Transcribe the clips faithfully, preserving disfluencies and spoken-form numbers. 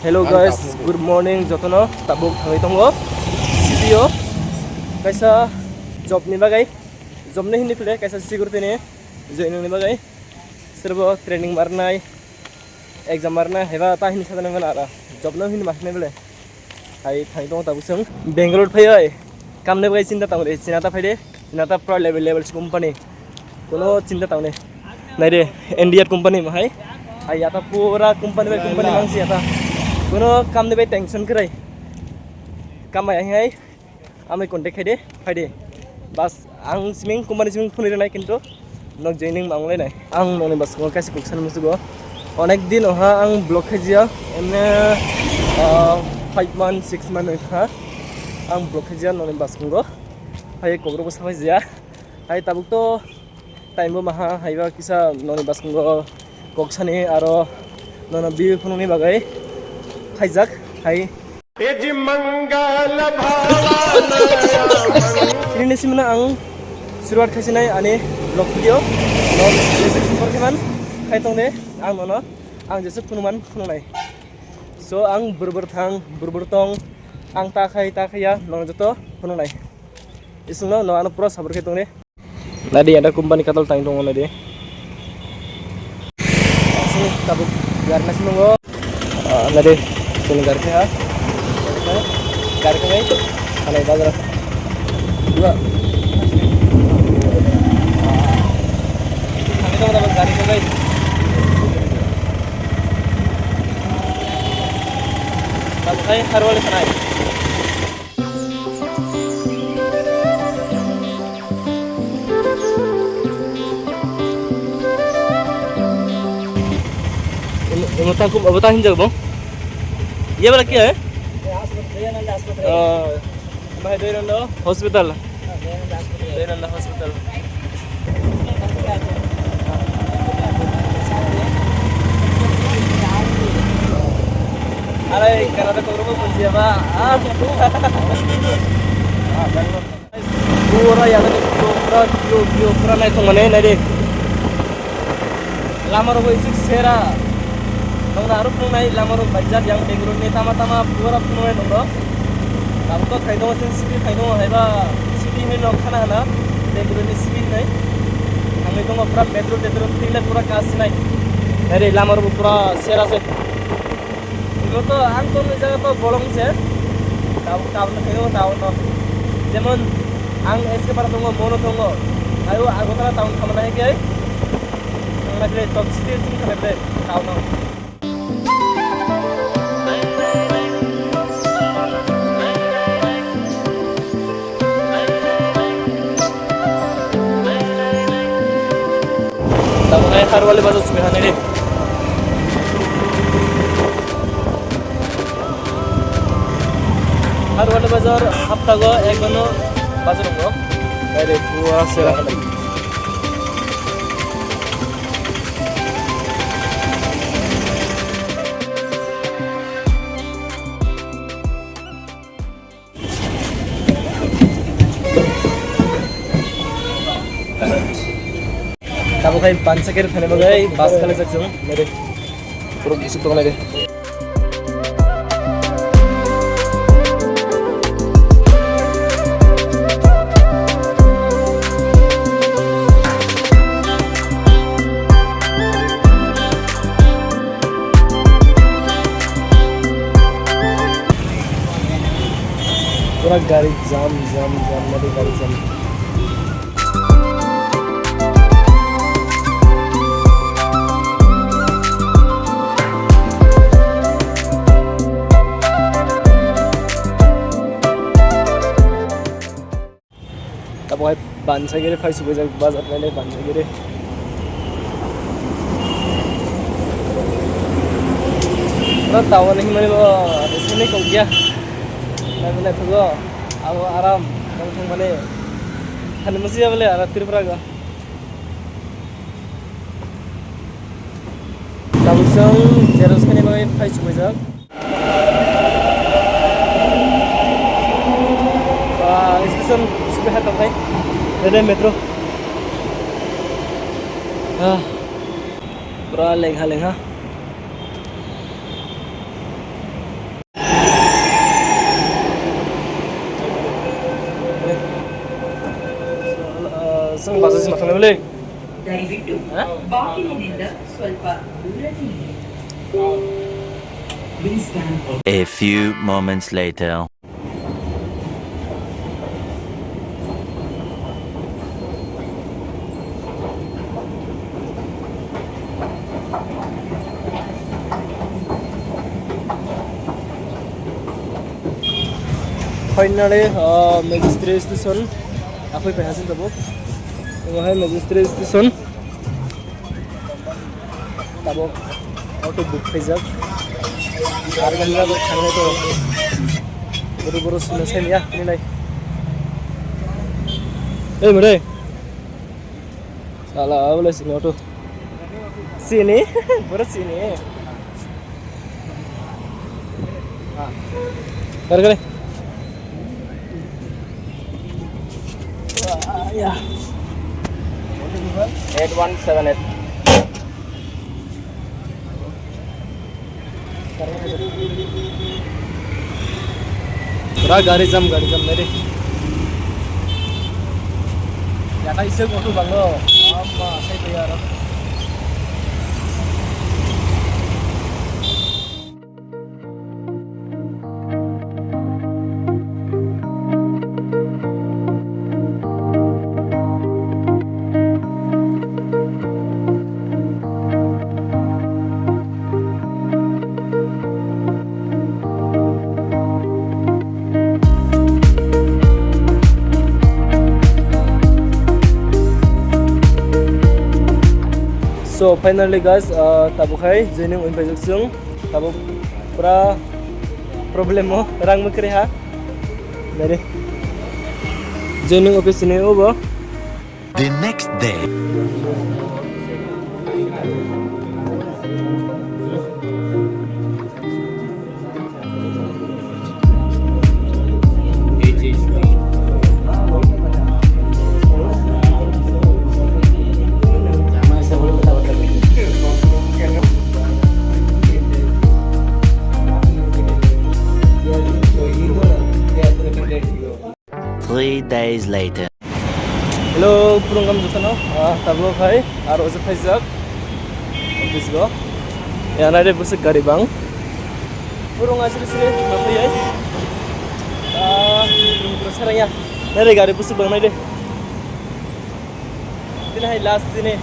Hello guys, good morning jotono. Tabuk thangwi tongo city o kaisa job ni bagwi, job ni hinwi phile kaisa security ni joining ni bagwi, serbo training marnai, exam marnai, haiba ta hinwi sajana mela ara job no hinwi marnai bele. Hai thangwi tongo tabuk chwng Bangalore phaiwi kamni bagwi chinta tangwi chinata phaide. Nata pura level level si company. Kono chinta tangni. Naide, India company mo hai. Hai yata pura company bai company mangsi yata. Kono kamni bai tension krai. Kamai hai hai. Amai contact khaide, phaide. Bas, ang siming company siming phone rinai kintu nok joining ma wnglai nai. Ang noni bas ko kaisa kok san musugo. Onek din oha ang block khajiya. Emne, ah, five month, six month ha. Ang block khajiya noni bas ko. Hai kokro ko samai jiya. Hai tabuk to time bo maha haiba kisa noni baskango kok sani aro nono view phunukni bagwi khaijak hai. Eji mangala bhavanaya mang- Tini ni simna ang suruat khaisinai ani vlog video. Non jesuk sumper kheman khai tong de ang nono ang jesuk phunuman phunuknai. So ang burbur thang burbur tong ang ta khai ta khaiya nono joto phunuknai. Isungno no ano pura sabur khe tong de. Nadi ada company katal tang tongo nadi. Asli tabuk gari nasi nungo. Ah, nadi sini gari khe ha. Gari khe bai. Anai bazar. Dua. Kami tabuk tabuk gari khe bai. Tabuk hai harwale sanai. Emo ta kum, abo ta hinjak bo. Ye bala kya hai? Aswk, Dayananda Aswk. Ah, bhai Dayananda hospital. Dayananda Hospital. Arai, karate kokrobo bujiya ba. Ah. Pura yagani pura view, view pura naithok mane naidi. Lama rok bai sik sera. Nong da aro phunuknai lama rok baijak yang Bangalore ni tama tama pura phunuknai nong rok. Tabuk to khai tongo chwng city khai tongo haiba city hinwi nok khana hana Bangalore ni city hinwi. Thangwi tongo pura metro tetro thik le pura kasinai. Naidi lama rok pura sera se. Imo to ang tongni jaga to bolong se. Tabuk town no khayo town no. Jemon ang S K Para tongo, Mono tongo. Ayo Agartala town khamana hai kai. Thangna khe top city chwng thangna khe town no. Tabuk hai Harwali bazar simi hanai de. Harwali bazar haptago ekbano bazar wngo. Hai de, pura sera. Tabuk hai bansa kere thani bagwi bus kalaijak chwng, naidi. Borok bwswk tongo naidi. Pura gari jam, jam, jam, naidi gari jam. Abo hai Bansagiri phai sugwijak bazar nainai Bansagiri. Oro town hinmani bo sini kok ya. Nainai naithogo abo aram tong thang mani. Thani musi ya bole ara Tripura go. Tabuk chwng Xerox khaina bagwi phai sugwijak. Ah, station sugwi ha tongthai. Rede metro. Ah, pura lengha lengha. ಬಾಗಿಲಿನಿಂದ ಸ್ವಲ್ಪ ದೂರನೇ. Please stand for A few moments later. Finally, uh, magistrate station. Aphai pai hasil tabuk. Omo hai magistrate station. Tabuk auto book khaijak. Ar gari rok thangwi tongo. Boro boro sino semiya, tini nai. Ei, mare. Sala, abole sini auto. Sini, boro sini. Kare, kare. Ya. Eight one seven eight. Pura gari jam, gari jam, nai re. Yakai se motor banglo. Amma, sai kaya aro. So finally guys, uh, tabuk hai joining wng paijak chwng. Tabuk pura problem o rang mwkhwrwi ha. Nari. Joining office ni obo. The next day. Three days later. Hello, phurung kam jotono, ah, tabuk hai, aro ojo phaijak office go. Ya, nai de bwswk gari bang. Phurung asri sri, ma phai ai. Ah, phurung phurung saraya. Nai de gari bwswk bang nai de. Tini hai last tini.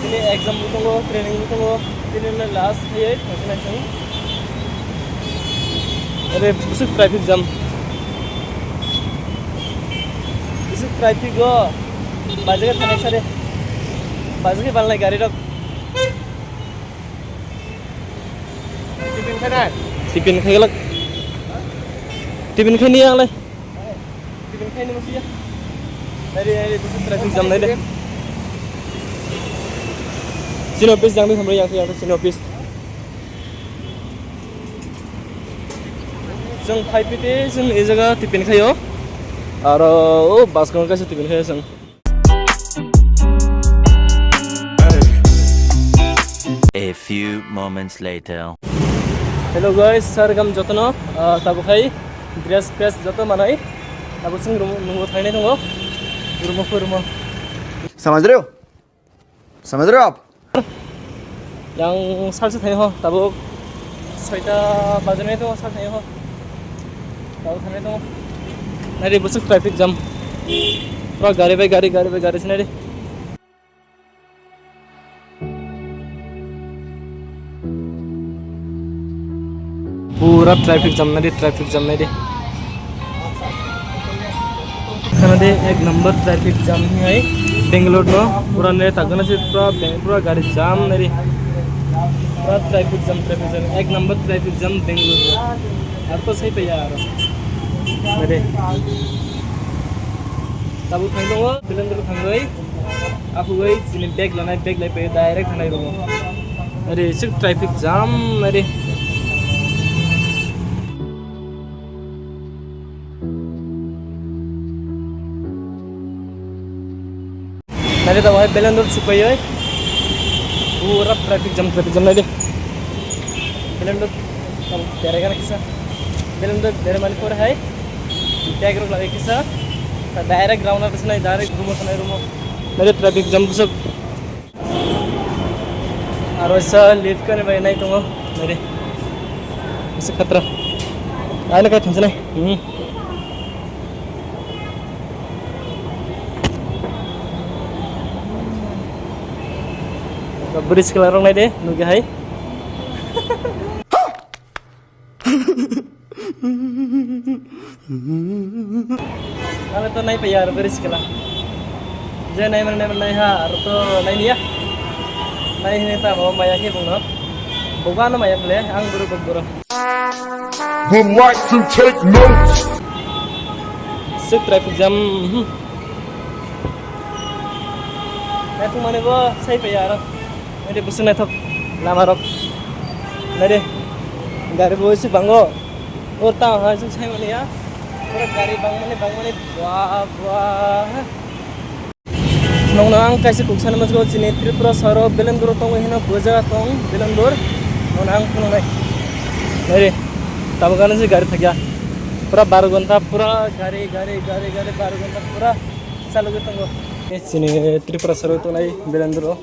Tini exam bo tongo, training bo tongo. Tini no last hai, hai, hai, hai. Are, bwswk traffic jam. Bwswk traffic o. Bajaga thanai sare. Bajaga balnai gari rok. Tiffin khainai? Tiffin khaiglak. Tiffin khaini ang lai. Tiffin khaini masiya. Nari, nari, bwswk traffic jam nai de. Chini office jang de samrai yang yang chini office. Chwng phai phi te chwng e jaga tiffin khaio. Aro o bus kong kaisa tiffin khaio chwng. A few moments later. Hello guys, sargam jotono, ah, tabuk hai dress fresh joto manai. Tabuk chwng room, nungo thainai tongo. Room o, room o. समझ रहे हो? समझ रहे हो आप? Yang salsa thai ho, tabuk soita bajanai tongo, salsa thai ho. Tabuk thanai tongo. Nari bwswk traffic jam. Pura gari bai gari, gari bai gari sinari. Pura traffic jam nai de, traffic jam nai de. Khana de ek number traffic jam ni hai Bangalore no pura ne takna se pura Bang-, pura gari jam nai de. Pura traffic jam, traffic jam, ek number traffic jam Bangalore no. Ar to sai pa ya aro. Nai de. Tabuk thang tongo, Belendro thangwi. Aphugwi chini bag lanai, bag lai paio direct thanai room o. Are, sik traffic jam, are. Nari da wahai Belendro supai oi. Pura traffic jam, traffic jam nai de. Belendro berai gana kisa. Belendro berai mani pore hai. Bag rok lai kisa. Direct ground o kisa nai, direct room o thanai room o. Nai de traffic jam bwswk. Aro sa lift kani bai nai tongo. Nai de. Bisa khatra. Ai na kai thangsa nai. Hmm. Bridge kala rong nai de, nugi hai. Ano to nai paya aro bridge kala. Je nai man nai man nai ha aro to nai niya. Nai hini ta bo maya khe bungno. Bogo ano maya ble ang buru bok buru. Would like to take notes. Sik traffic jam. Hmm. Nai thung mani bo sai paya aro. Nai de busung nai thok lama rok. Nai de gari bo isi bango. O ta ha sung sai mani ya. Pura gari bang mani bang mani bua bua. Nongno ang kaisa kok sana masgo chini Tripura saro belendoro tongo hino bo jaga tong belendor. Nongno ang phunuknai. Nai de tabuk ano se gari thakya. Pura baro ghonta pura gari gari gari gari baro ghonta pura chalugwi tongo. Chini Tripura saro tongnai belendoro.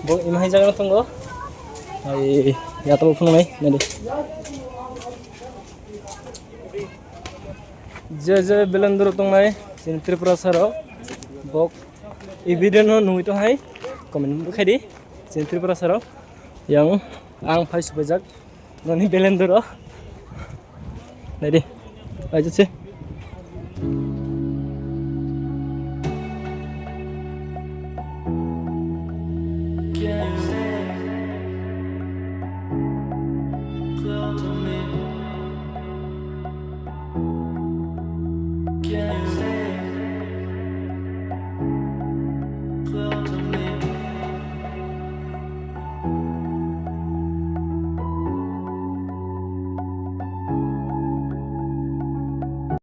Bo imahai jaga tongo. Ai, ya to phunuknai, nai de. Je je belendoro tongnai, chini Tripura saro. Bok, e video no nugwi to hai, comment bo khai di, chini Tripura saro. Yang, ang phai subaijak, noni belendoro. Nai de, ai je se.